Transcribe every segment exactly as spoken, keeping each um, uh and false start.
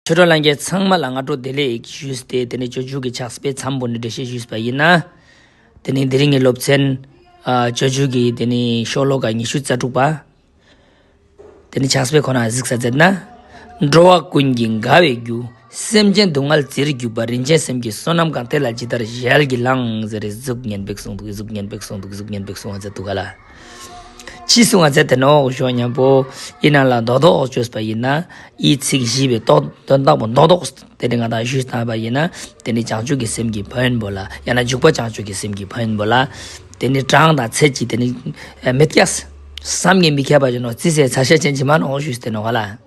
ཆོས་གྲོགས་ལྷན་རྒྱས་ཚང་མ་ལ་སྔ་དྲོ་བདེ་ལེགས་ཞུས་ཏེ། དེ་ནས་སྤྱོད་འཇུག་གི་ཕྱག་དཔེ་མཚམས་པོ་ནས་འགྲེལ་བཤད་ཞུས་པ་ཡིན་ན། དེ་ནས་དེ་རིང་གི་སློབ་ཚན། ཨ། སྤྱོད་འཇུག་གི་དེ་ནས་ཤོ་ལོ་ཀ་ཉི་ཤུ་རྩ་དྲུག་པ། དེ་ནས་ཕྱག་དཔེ་ཁོ་ན་གཟིགས་ས་མཛད་ན། འགྲོ་བ་ཀུན་གྱི་དགའ་བའི་རྒྱུ། སེམས་ཅན་སྡུག་བསྔལ་བྱེད་རྒྱུ་པ། རིན་ཆེན་སེམས་ཀྱི་བསོད་ནམས་གང་། དེ་ལ་ཇི་ལྟར་ཞལ་གྱིས་བླངས། ཟེར་རེ་གཟུགས་བརྙན་པོ་གསུངས་འདུག་གཟུགས་བརྙན་པོ་གསུངས་འདུག་གཟུགས་བརྙན་པོ་གསུངས་པ་མཛད་འདུག་ག་ལ། ཅི་གསུང་བ་མཛད་དེ་ནོག་ཞུ་བ་མཉམ་པོ། ཡིན་ན་ལ་རྡོག་རྡོག་བཅོས་པ་ཡིན་ན། ཨི་ཚིག་བཞི་པའི་རྡོག་དོན་དག་པོ་རྡོག་རྡོག་དེ་ནི་ང་དང་ཞུས་བཏང་བ་ཡིན་ན། དེ་ནི་བྱང་ཆུབ་ཀྱི་སེམས་ཀྱི་ཕན་ཡོན་པོ་ལ། ཡང་ན་འཇུག་པ་བྱང་ཆུབ་ཀྱི་སེམས་ཀྱི་ཕན་ཡོན་པོ་ལ། དེ་ནི་གྲངས་དང་ཚད་ཀྱིས་དེ་ནི་མི་ཁྱབ། བསམ་གྱིས་མི་ཁྱབ་པ་ཞིག་ནོག་རྩིས་ཟེར་ཚ་ཤ་ཅན་གྱི་མ་ནོག་ཞུས་ཏེ་ནོག་ག་ལ།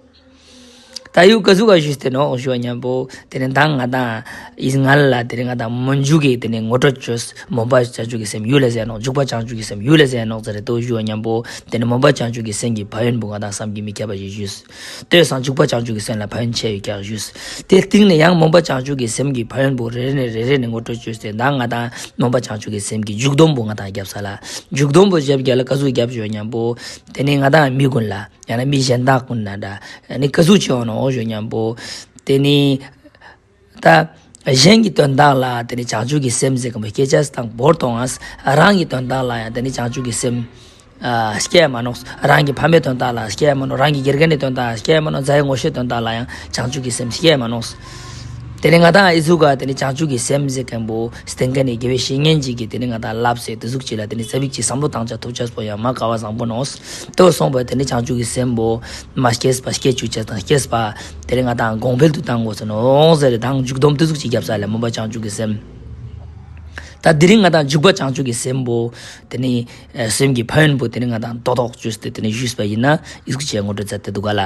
ད་ཡུལ་ག་ཟུག་ག་ཞུས་ཏེ་ནོག་ཞུ་བ་མཉམ་པོ། དེ་ནི་མདང་ང་དང་ཨི་ང་ལ་དེ་ནི་ང་དང་མོན་འཇུག་གི་དེ་ནི་ངོ་སྤྲོད་བཅོས། སྨོན་པ་བྱང་ཆུབ་ཀྱི་སེམས་ཡུལ་ལ་ཟེར་ནོག་འཇུག་པ་བྱང་ཆུབ་ཀྱི་སེམས་ཡུལ་ལ་ཟེར་ནོག་ཟེར་རེ་ཏོ་ཞུ་བ་མཉམ་པོ། དེ་ནི་སྨོན་པ་བྱང་ཆུབ་ཀྱི་སེམས་ཀྱི་ཕན་ཡོན་པོ་ང་དང་བསམ་གྱིས་མི་ཁྱབ་པ་ཞིག་ཞུས། ལྟོས་སང་འཇུག་པ་བྱང་ཆུབ་ཀྱི་སེམས་ལ་ཕན་ཡོན་ཆེ་ཡོད་ཀྱག་ཞུས། དེ་སྟེང་ནས་ཡང་སྨོན་པ་བྱང་ཆུབ་ཀྱི་སེམས་ཀྱི་ཕན་ཡོན་པོ་རེ་རེ་ནས་རེ་རེ་ནས་ངོ་སྤྲོད་བཅོས་ཏེ། མདང་ང་དང་སྨོན་པ་བྱང་ཆུབ་ཀྱི་སེམས་ཀྱི་མཇུག་སྡོམ་པོ་ང་དང་བརྒྱབ་ས་ལ། མཇུག་སྡོམ་པོ་བརྒྱབ་རྒྱ་ལ་ག་ཟུག་བརྒྱབ་ཞུ་བ་མཉམ་པོ། དེ་ནི་ང་དང་མི་ཀུན་ལ། ཡང་ན་མི་གཞན་དག་ཀུན་ན་འདྲ། ནི་ག་ཟུག་ཅི་ཡོང་ནོག་ཞུ་མཉམ་པོ། དེ་ནི། ད། གཞན་གྱི་དོན་དག་ལ་དེ་ནི་བྱང་ཆུབ་ཀྱི་སེམས་ཟེར་མཁན་པོ་སྐྱེ་ཅེས་དང་བོར་གཏོང་ང་། རང་གི་དོན་དག་ལ་ཡང་དེ་ནི་བྱང་ཆུབ་ཀྱི་སེམས། ཨ། སྐྱེ་མ་ནོག་རང་གི་ཕ་མའི་དོན་དག་ལ་སྐྱེ་མ་ནོག་རང་གི་དགེ་རྒན་གྱི་དོན་དག་ལ་སྐྱེ་མ་ནོག་རྫ་ཡི་ངོ་ཤེས་དོན་དག་ལ་ཡང་བྱང་ཆུབ་ཀྱི་སེམས་སྐྱེ་མ་ནོག་དེ་ནི་ང་དང་ཨི་ཟུག་ག་དེ་ནི་བྱང་ཆུབ་ཀྱི་སེམས་ཟེར་མཁན་པོ་སྟེང་ག་ནས་དགེ་བའི་བཤེས་གཉེན་ཅིག་གིས་དེ་ནི་ང་དང་ལབ་ཟེར་དེ་ཟུག་ཅིག་ལ་དེ་ནི་ཙ་པིག་ཅིག་བསམ་བློ་བཏང་ཆ་ཐུབ་ཅེས་པོ་ཡང་མ་དཀའ་བ་བཟང་པོ་ནོག་ལྟོས་སོང་བ་དེ་ནི་བྱང་ཆུབ་ཀྱི་སེམས་པོ་མ་སྐྱེས་པ་སྐྱེ་བཅུག་ཅེས་དང་སྐྱེས་པ། དེ་ནི་ང་དང་གོང་འཕེལ་དུ་བཏང་དགོས་ས་ནོག་ཟེར་དང་མཇུག་སྡོམ་དེ་ཟུག་ཅིག་བརྒྱབ་ས་ལ་སྨོན་པ་བྱང་ཆུབ་ཀྱི་སེམས། ད་དེ་རིང་ང་དང་འཇུག་པ་བྱང་ཆུབ་ཀྱི་སེམས་པོ། དེ་ནི་སེམས་ཀྱི་ཕན་ཡོན་པོ་དེ་ནི་ང་དང་རྡོག་རྡོག་བཅོས་ཏེ་དེ་ནི་ཞུས་པ་ཡིན་ན་ཨི་ཟུག་ཅིག་ངོ་སྤྲོད་མཛད་དེ་འདུག་ག་ལ།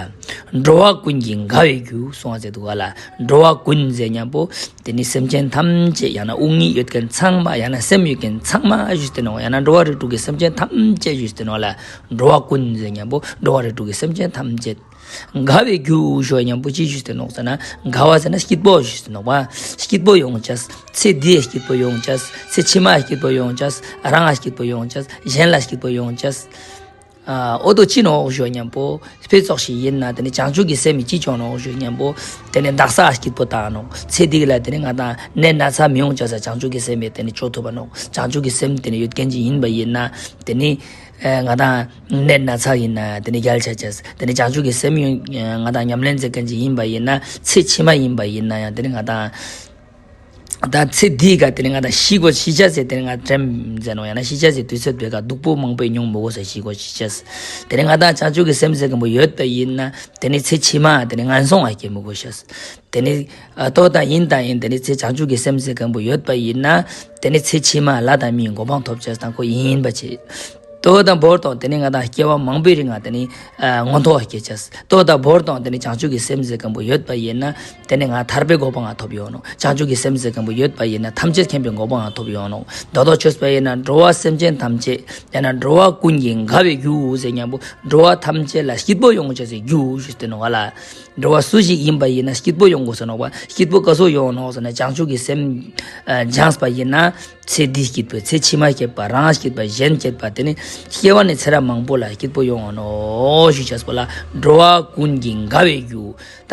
འགྲོ་བ་ཀུན་གྱི་དགའ་བའི་རྒྱུ་གསུང་བ་མཛད་འདུག་ག་ལ། འགྲོ་བ་ཀུན་ཟེར་མཉམ་པོ། དེ་ནི་སེམས་ཅན་ཐམས་ཅད་ཡང་ན་དབུགས་ཉིད་ཡོད་མཁན་ཚང་མ་ཡང་ན་སེམས་ཡོད་མཁན་ཚང་མ་ཞུས་ཏེ་ནོག་ཡང་ན་འགྲོ་བ་རིགས་དྲུག་གི་སེམས་ཅན་ཐམས་ཅད་ཞུས་ཏེ་ནོག་ལ། འགྲོ་བ་ཀུན་ཟེར་མཉམ་པོ་འགྲོ་བ་རིགས་དྲུག་གི་སེམས་ཅན་ཐམས་ཅད། དགའ་བའི་རྒྱུ་ཞུ་བ་མཉམ་པོ་ཅི་ཞུས་ཏེ་ནོག་ཟེར་ན། དགའ་བ་ཟེར་ན་སྐྱིད་པོ་ཞུས་ཏེ་ནོག་པ། སྐྱིད་པོ་ཡོང་ཅེས། ཚེ་འདིའི་སྐྱིད་པོ་ཡོང་ཅེས། ཚེ་ཕྱི་མ་སྐྱིད་པོ་ཡོང་ཅེས། རང་ལ་སྐྱིད་པོ་ཡོང་ཅེས། གཞན་ལ་སྐྱིད་པོ་ཡོང་ཅེས། ཨ། འོ་དོ་ཅི་ནོག་ཞུ་བ་མཉམ་པོ། དཔེ་ཙོགས་ཤིག་ཡིན་ན་དེ་ནི་བྱང་ཆུབ་ཀྱི་སེམས་ཀྱིས་ཅི་བྱུང་ནོག་ཞུ་བ་མཉམ་པོ། དེ་ནི་དག་ས་སྐྱིད་པོ་བཏང་ནོག་ཚེ་འདི་ལ་དེ་ནི་ང་དང་ནད་ན་ཚ་མི་ཡོང་ཅེས་བྱང་ཆུབ་ཀྱི་སེམས་ཀྱིས་དེ་ནི་བཅོ་ཐུབ་པ་ནོག་བྱང་ཆུབ་ཀྱི་སེམས་དེ་ནི་ཡོད་མཁན་ཅིག་ཡིན་པ་ཡིན་ན། དེ་ནི། ཨ། ང་དང་ནད་ན་ཚ་ཡིན་ན་དེ་ནི་རྒྱལ་ཆ་ཅེས། དེ་ནི་བྱང་ཆུབ་ཀྱི་སེམས་ཡོད་ང་དང་ཉམས་ལེན་མཛད་མཁན་ཅིག་ཡིན་པ་ཡིན་ན། ཚེ་ཕྱི་མ་ཡིན་པ་ཡིན་ན་ཡང་དེ་ནི་ང་དང་། ད་ཚེ་འདིའི་ག་དེ་ནི་ང་དང་ཤི་དགོས་ཤི་ཅེས་ཟེར་དེ་ནི་ང་དྲན་མཛད་ནོག་ཡང་ན་ཤི་ཅེས་ཟེར་དུས་ཚོད་པའི་ག་སྡུག་པོ་མང་པོ་མྱོང་མི་དགོས་ས་ཤི་དགོས་ཤི་ཅེས། དེ་ནི་ང་དང་བྱང་ཆུབ་ཀྱི་སེམས་ཟེར་མཁན་པོ་ཡོད་པ་ཡིན་ན་དེ་ནི་ཚེ་ཕྱི་མ་དེ་ནི་ངན་སོང་ང་སྐྱེ་མི་དགོས་ཤེས། དེ་ནི། ཨ། ལྟོས་དང་ཡིན་དང་ཡིན་དེ་ནི་ཚེ་བྱང་ཆུབ་ཀྱི་སེམས་ཟེར་མཁན་པོ་ཡོད་པ་ཡིན་ན། དེ་ནི་ཚེ་ཕྱི་མ་ལྷ་དང་མིའི་གོ་འཕང་ཐོབ་ཅེས་དང་ཁོ་ཡིན་པ་བྱེད། ལྟོས་དང་བོར་དང་དེ་ནི་ང་དང་སྐྱེ་བ་མང་པོའི་རིང་ང་དེ་ནི། ཨ། མངོན་མཐོ་བ་སྐྱེ་ཅེས། ལྟོས་དང་བོར་དང་དེ་ནི་བྱང་ཆུབ་ཀྱི་སེམས་ཟེར་མཁན་པོ་ཡོད་པ་ཡིན་ན། དེ་ནི་ང་ཐར་པའི་གོ་འཕང་ང་ཐོབ་ཡོང་ནོག་བྱང་ཆུབ་ཀྱི་སེམས་ཟེར་མཁན་པོ་ཡོད་པ་ཡིན་ན་ཐམས་ཅད་མཁྱེན་པའི་གོ་འཕང་ང་ཐོབ་ཡོང་ནོག་རྡོག་རྡོག་བཅོས་པ་ཡིན་ན་འགྲོ་བ་སེམས་ཅན་ཐམས་ཅད་ཡང་ན་འགྲོ་བ་ཀུན་གྱི་དགའ་བའི་རྒྱུ་ཟེར་མཉམ་པོ་འགྲོ་བ་ཐམས་ཅད་ལ་སྐྱིད་པོ་ཡོང་ཅེས་སི་རྒྱུ་ཞུས་ཏེ་ནོག་ག་ལ། འགྲོ་བ་སུ་ཞིག་ཡིན་པ་ཡིན་ན་སྐྱིད་པོ་ཡོང་དགོས་ས་ནོག་པ། སྐྱིད་པོ་ག་ཟུག་ཡོང་ནོག་ཟེར་ན་བྱང་ཆུབ་ཀྱི་སེམས། ཨ། སྦྱངས་པ་ཡིན་ན། ཚེ་འདི་སྐྱིད་པོ་ཚེ་ཕྱི་མ་སྐྱིད་པ་རང་སྐྱིད་པ་གཞན་སྐྱིད་པ་དེ་ནི་སྐྱེ་བ་ནས་ཚེ་རབས་མང་པོ་ལ་སྐྱིད་པོ་ཡོང་ནོག་ཞུ་ཅེས་པོ་ལ་འགྲོ་བ་ཀུན་གྱི་དགའ་བའི་རྒྱུ། ད་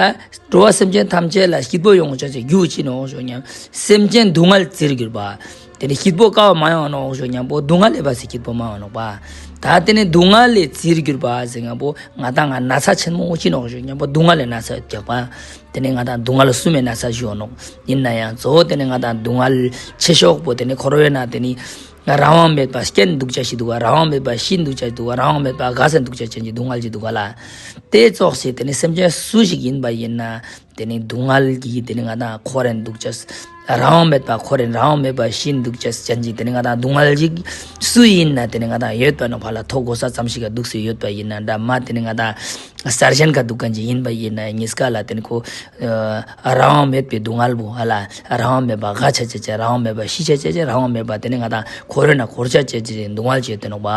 འགྲོ་བ་སེམས་ཅན་ཐམས་ཅད་ལ་སྐྱིད་པོ་ཡོང་ཅེས་སི་རྒྱུ་ཅི་ནོག་ཞུ་སྙམ། སེམས་ཅན་སྡུག་བསྔལ་བྱེད་རྒྱུ་པ། དེ་ནི་སྐྱིད་པོ་ག་བ་མ་ཡོང་ནོག་ཞུ་སྙམ་པོ་སྡུག་བསྔལ་ལས་པ་སི་སྐྱིད་པོ་མ་ཡོང་ནོག་པ། ད་དེ་ནི་སྡུག་བསྔལ་ལས་བྱེད་རྒྱུ་པ་ཟེར་སྙམ་པོ་ང་དང་ང་ན་ཚ་ཆེན་མོ་ཅི་ནོག་ཞུ་སྙམ་པོ་སྡུག་བསྔལ་ལས་ན་ཚ་ཡོད་ཀྱག་པ། དེ་ནི་ང་དང་སྡུག་བསྔལ་གསུམ་མའི་ན་ཚ་ཞུ་ཡོང་ནོག་ཡིན་ན་ཡང་གཙོ་བོ་དེ་ནི་ང་དང་སྡུག་བསྔལ་ཆེ་ཤོས་པོ་དེ་ནི་འཁོར་བའི་ནང་དེ་ནི་རང་དབང་མེད་པ་སྐྱེ་འདུག་ཅེས་ཤིག་འདུག་ག་རང་དབང་མེད་པ་ཤི་འདུག་ཅེས་འདུག་ག་རང་དབང་མེད་པ་དགའ་ས་འདུག་ཅེས་ཅན་གྱི་སྡུག་བསྔལ་ཅིག་འདུག་ག་ལ། དེ་ཙོགས་སེ་དེ་ནི་སེམས་ཅན་སུ་ཞིག་ཡིན་པ་ཡིན་ན་དེ་ནི་སྡུག་བསྔལ་གྱིས་དེ་ནི་ང་དང་འཁོར་རེ་འདུག་ཅེས། རང་དབང་མེད་པ་འཁོར་རེ་རང་དབང་མེད་པ་ཤི་འདུག་ཅེས་ཅན་གྱི་དེ་ནི་ང་དང་སྡུག་བསྔལ་ཅིག་སུ་ཡིན་ན་དེ་ནི་ང་དང་ཡོད་པ་ནོག་ཕ་ལ་ཐོ་གོ་ས་ཙམ་ཞིག་ག་འདུག་སེ་ཡོད་པ་ཡིན་ན་འདྲ་མ་དེ་ནི་ང་དང་གསར་ཞན་ག་འདུག་མཁན་ཅིག་ཡིན་པ་ཡིན་ན་གཉིས་ཀ་ལ་དེ་ནི་ཁོ། རང་དབང་མེད་པའི་སྡུག་བསྔལ་བོ་ཧ་ལ། རང་དབང་མེད་པ་དགའ་ཆ་ཆ་ཆ་རང་དབང་མེད་པ་ཤི་ཆ་ཆ་ཆ་རང་དབང་མེད་པ་དེ་ནི་ང་དང་འཁོར་བའི་ནང་འཁོར་ཆ་ཆ་ཆ་སྡུག་བསྔལ་ཅིག་ཡོད་དེ་ནོག་པ།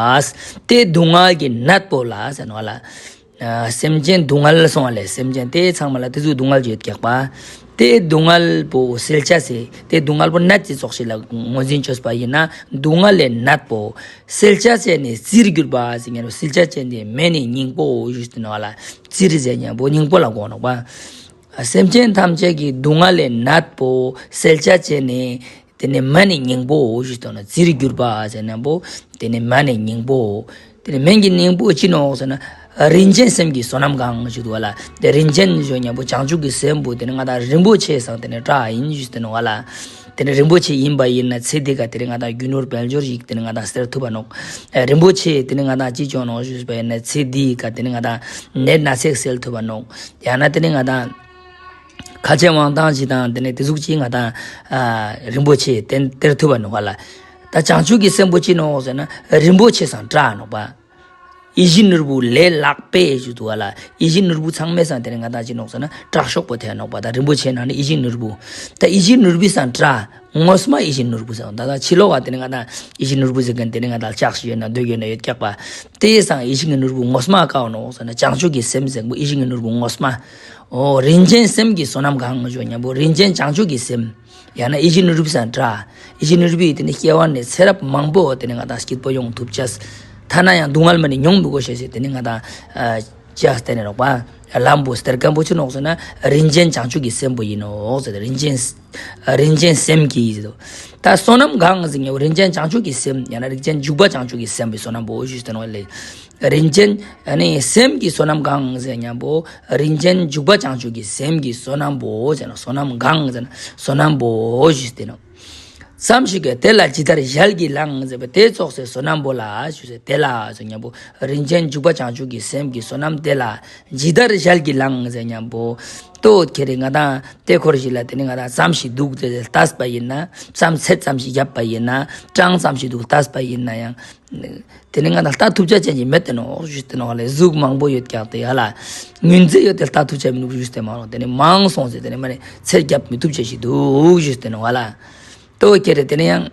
དེ་སྡུག་བསྔལ་གྱི་ནད་པོ་ལ་ཟེར་ནོག་ལ། ཨ། སེམས་ཅན་སྡུག་བསྔལ་སོང་བ་ལས་སེམས་ཅན་དེ་ཚང་མ་ལ་དེ་ཚོའི་སྡུག་བསྔལ་ཅིག་ཡོད་ཀྱག་པ། དེ་སྡུག་བསྔལ་པོ་སེལ་ཆ་སེ་དེ་སྡུག་བསྔལ་པོ་ནད་ཅིག་ཙོགས་ཤིག་ལ་ངོས་འཛིན་བཅོས་པ་ཡིན་ན་སྡུག་བསྔལ་ལས་ནད་པོ། སེལ་ཆ་ཅན་ནི་བཙིར་གྱུར་པ་ཟེར་ཉན་རོ། སེལ་ཆ་ཅན་དེ་མེ་ནི་སྙིང་པོ་ཞུས་ཏེ་ནོག་ལ། བཙིར་ཟེར་ཉན་པོ་སྙིང་པོ་ལ་གོ་ནོག་པ། སེམས་ཅན་ཐམས་ཅད་ཀྱི་སྡུག་བསྔལ་ལས་ནད་པོ་སེལ་བྱ་བྱས་ནས། དེ་ནས་མ་ནི་སྙིང་པོའོ་ཞུས་ཏེ་ནོ། རྩིར་གྱུར་པ་ཟེར་ན་པོ། དེ་ནས་མ་ནི་སྙིང་པོའོ། དེ་ནས་མ་ནི་སྙིང་པོ་ཅི་ནོ་ཟེར་ན། རིན་ཆེན་སེམས་ཀྱི་བསོད་ནམས་གང་ཞུས་ཏེ་བ་ལ། དེ་རིན་ཆེན་ཞུ་ཉམ་པོ་བྱང་ཆུབ་ཀྱི་སེམས་པོ་དེ་ནི་ང་དང་རིན་པོ་ཆེ་སང་དེ་ནི་འདྲ་ཡིན་ཞུས་ཏེ་ནོ་བ་ལ། དེ་ནི་རིན་པོ་ཆེ་ཡིན་པ་ཡིན་ན་ཚེ་འདི་ཀ་དེ་ནི་ང་དང་རྒྱུ་ནོར་དཔལ་འབྱོར་ཞིག་དེ་ནི་ང་དང་སྟེར་ཐུབ་པ་ནོག་རིན་པོ་ཆེ་དེ་ནི་ང་དང་ཅི་ཅོ་ནོག་ཞུས་པ་ཡིན་ན་ཚེ་འདི་ཀ་དེ་ནི་ང་དང་ནད་ན་ཚེ་སེལ་ཐུབ་པ་ནོག་ཡང་ན་དེ་ནི་ང་དང་། ཁ་ཆེ་དབང་ཐང་ཅིག་དང་དེ་ནས་དེ་ཟུག་ཅིག་ང་དང་། ཨ། རིན་པོ་ཆེ་དེ་སྟེར་ཐུབ་པ་ནོག་པ་ལ། ད་བྱང་ཆུབ་ཀྱི་སེམས་པོ་ཅི་ནོག་ཟེར་ན་རིན་པོ་ཆེ་སང་འདྲ་ནོག་པ། ཡིད་བཞིན་ནོར་བུ་ལས་ལྷག་པའི་ཞུ་དུ་བ་ལ། ཡིད་བཞིན་ནོར་བུ་ཚང་མའི་སང་དེ་ནས་ང་དང་ཅི་ནོག་ཟེར་ན་དྲག་ཤོས་པོ་དེ་ནོག་པ། ད་རིན་པོ་ཆེ་ནང་ནས་ཡིད་བཞིན་ནོར་བུ། ད་ཡིད་བཞིན་ནོར་བུའི་སང་འདྲ། ངོ་མ་ཡིད་བཞིན་ནོར་བུ་ཟེར་བ་ད་ད་ཕྱི་ལོགས་ཀ་དེ་ནས་ང་དང་ཡིད་བཞིན་ནོར་བུ་ཟེར་མཁན་དེ་ནས་ང་དང་ལྕགས་ཤིག་ཡོད་ན་རྡོ་ཡོད་ན་ཡོད་ཀྱག་པ། དེའི་སང་ཡིད་བཞིན་གྱི་ནོར་བུ་ངོ་མ་ཀ་བ་ནོག་ཟེར་ན་བྱང་ཆུབ་ཀྱི་སེམས་ཟེར་བོ་ཡིད་བཞིན་གྱི་ནོར་བུ་ངོ་མ། ཨོ། རིན་ཆེན་སེམས་ཀྱི་བསོད་ནམས་གང་ཞུ་ཉམ་པོ་རིན་ཆེན་བྱང་ཆུབ་ཀྱི་སེམས། ཡང་ན་ཡིད་བཞིན་ནོར་བུ་སང་འདྲ། ཡིད་བཞིན་ནོར་བུའི་དེ་ནི་སྐྱེ་བ་ནས་ཚེ་རབས་མང་པོ་དེ་ནི་ང་དང་སྐྱིད་པོ་ཡོང་ཐུབ་ཅེས། ཐ་ན་ཡང་སྡུག་བསྔལ་མ་ནི་མྱོང་མི་དགོས་ཤེས་ཤིག་དེ་ནི་ང་དང་། ཨ། ཅེས་དེ་ནི་ནོག་པ། ལམ་པོ་སྟེར་མཁན་པོ་ཅི་ནོག་ཟེར་ན་རིན་ཆེན་བྱང་ཆུབ་ཀྱི་སེམས་པོ་ཡིན་ནོག་ཟེར། རིན་ཆེན། རིན་ཆེན་སེམས་ཀྱི་ཟེར། ད་བསོད་ནམས་གང་ཟེར་ཉམ་པོ་རིན་ཆེན་བྱང་ཆུབ་ཀྱི་སེམས་ཡང་ན་རིན་ཆེན་འཇུག་པ་བྱང་ཆུབ་ཀྱི་སེམས་པའི་བསོད་ནམས་པོ་ཞུས་ཏེ་ནོག་ལེ། རིན་ཆེན་ཨ་ནི་སེམས་ཀྱི་བསོད་ནམས་གང་ཟེར་ཉམ་པོ་རིན་ཆེན་འཇུག་པ་བྱང་ཆུབ་ཀྱི་སེམས་ཀྱི་བསོད་ནམས་པོ་ཟེར་ན་བསོད་ནམས་གང་ཟེར་ན་བསོད་ནམས་པོ་ཞུས་ཏེ་ནོག་ཙམ་ཞིག་གིས་དེ་ལ་ཇི་ལྟར་ཞལ་གྱིས་བླངས་ཟེར་བ་དེ་ཙོགས་སེ་བསོད་ནམས་པོ་ལ་ཞུས་སེ་དེ་ལ་ཟེར་ཉམ་པོ་རིན་ཆེན་འཇུག་པ་བྱང་ཆུབ་ཀྱི་སེམས་ཀྱི་བསོད་ནམས་དེ་ལ་ཇི་ལྟར་ཞལ་གྱིས་བླངས་ཟེར་ཉམ་པོ། ལྟོས་ཁྱེད་རེ་ང་དང་དེ་འཁོར་ཞིག་ལ་དེ་ནི་ང་དང་ཙམ་ཞིག་འདུག་དེ་ལྟས་པ་ཡིན་ན་ཙམ་ཚད་ཙམ་ཞིག་བརྒྱབ་པ་ཡིན་ན་གྲངས་ཙམ་ཞིག་འདུག་ལྟས་པ་ཡིན་ན་ཡང་། དེ་ནི་ང་དང་ལྟ་ཐུབ་ཆ་ཅན་གྱི་མེད་དེ་ནོག་ཞུས་ཏེ་ནོག་ལེ། གཟུགས་མང་པོ་ཡོད་ཀྱག་དེ་ཡ་ལ། ངོས་འཛིན་ཡོད་དེ་ལྟ་ཐུབ་ཆ་མི་འདུག་ཞུས་ཏེ་མ་ནོག་དེ་ནི་མང་སོང་ཟེར་དེ་ནི་མ་ནི་ཚད་བརྒྱབ་མི་ཐུབ་ཆ་ཞིག་འདུག་ཞུས་ཏེ་ནོག་ལ། ལྟོས་ཁྱེད་རེ་དེ་ནི་ཡང་།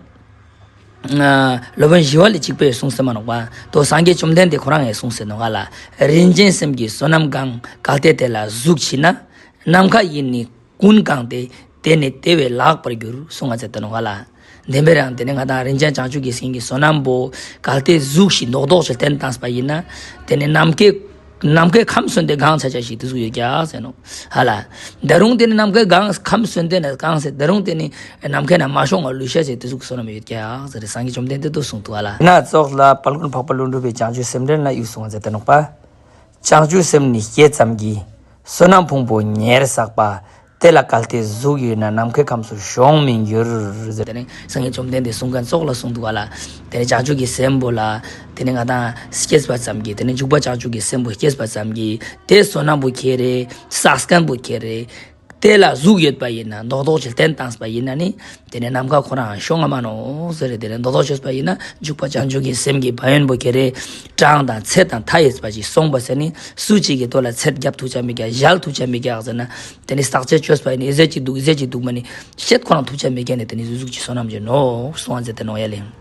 སློབ་དཔོན་ཞི་བ་ལྷས་གཅིག་པོས་གསུངས་ཟེར་མ་ནོག་པ། དོ་སངས་རྒྱས་བཅོམ་ལྡན་འདས་ཁོ་རང་ངས་གསུངས་ཟེར་ནོག་ལ། རིན་ཆེན་སེམས་ཀྱི་བསོད་ནམས་གང་། གལ་ཏེ་དེ་ལ་གཟུགས་མཆིས་ན། ནམ་མཁའ་ཡི་ནི་ཀུན་གང་སྟེ། དེ་ནི་དེ་བས་ལྷག་པར་འགྱུར། གསུངས་ཟེར་ཏེ་ནོག་ལ། དེ་འབད་རང་དེ་ནི་ང་དང་རིན་ཆེན་བྱང་ཆུབ་ཀྱི་སེམས་ཀྱི་བསོད་ནམས་པོ་གལ་ཏེ་གཟུགས་ཤིག་རྡོག་རྡོག་ཞིག་བསྟན་བཏང་པ་ཡིན་ན། དེ་ནི་ནམ་མཁའི་ནམ་མཁའི་ཁམས་སོན་ཏེ་གང་ཆ་ཆ་ཞིག་དེ་ཟུག་ཡོད་ཀྱག་ཟེར་ནོག་ཧ་ལ། ད་རུང་དེ་ནི་ནམ་མཁའི་གང་ཁམས་སོན་ཏེ་ན་གང་ཟེར་ད་རུང་དེ་ནི་ནམ་མཁའི་ནང་མ་ཤོང་བ་ལུས་ཤ་ཟེར་དེ་ཟུག་བསོད་ནམས་ཡོད་ཀྱག་ཟེར་སངས་རྒྱས་བཅོམ་ལྡན་འདས་དུ་གསུངས་འདུག་ཧ་ལ། ན་ཙོགས་ལ་དཔལ་མགོན་འཕགས་པ་ཀླུ་སྒྲུབ་པའི་བྱང་ཆུབ་སེམས་འགྲེལ་ན་ཡུལ་གསུངས་ཟེར་ཏེ་ནོག་པ། བྱང་ཆུབ་སེམས་ནི་སྐྱེས་ཙམ་གྱིས། བསོད་ནམས་ཕུང་པོ་ཉེར་བསགས་པ། དེ་ལ་གལ་ཏེ་གཟུགས་ཡོད་ན། ནམ་མཁའི་ཁམས་སུ་ཤོང་མི་འགྱུར་ཟེར། དེ་ནི་སངས་རྒྱས་བཅོམ་ལྡན་འདས་གསུང་མཁན་ཙོགས་ལ་གསུངས་འདུག་ག་ལ། དེ་ནི་བྱང་ཆུབ་ཀྱི་སེམས་པོ་ལ། དེ་ནི་ང་དང་སྐྱེས་པ་ཙམ་གྱིས་དེ་ནི་འཇུག་པ་བྱང་ཆུབ་ཀྱི་སེམས་པོ་སྐྱེས་པ་ཙམ་གྱིས་དེ་བསོད་ནམས་པོ་ཁྱེད་རེ་བསགས་མཁན་པོ་ཁྱེད་རེ། དེ་ལ་གཟུགས་ཡོད་པ་ཡིན་ན་རྡོག་རྡོག་ཅིག་བསྟན་བཏང་པ་ཡིན་ན་ནི། དེ་ནི་ནམ་མཁའ་ཁོ་རང་ཤོང་ང་མ་ནོག་ཟེར། དེ་ནི་རྡོག་རྡོག་ཤོས་པ་ཡིན་ན་འཇུག་པ་བྱང་ཆུབ་ཀྱི་སེམས་ཀྱི་ཕན་ཡོན་པོ་ཁྱེད་རེ། གྲངས་དང་ཚད་དང་མཐའ་ཡས་པ་ཅིག་སོང་བ་ཟེར་ནི་སུ་གཅིག་གི་ཐོག་ལ་ཚད་བརྒྱབ་ཐུབ་ཆ་མེད་ཀྱག་ཞལ་ཐུབ་ཆ་མེད་ཀྱག་ཟེར་ན། དེ་ནི་བརྟག་དཔྱད་བཅོས་པ་ཡིན་ན་ཨེ་ཟེར་ཅིག་འདུག་ཨེ་ཟེར་ཅིག་འདུག་མ་ནི་བཤད་ཁོ་རང་ཐུབ་ཆ་མེད་ཀྱག་ནི་དེ་ནི་གཟུགས་གཟུགས་ཀྱི་བསོད་ནམས་ཀྱི་ནོག་གསུང་བ་མཛད་དེ་ནོག་ཡ་ལེ།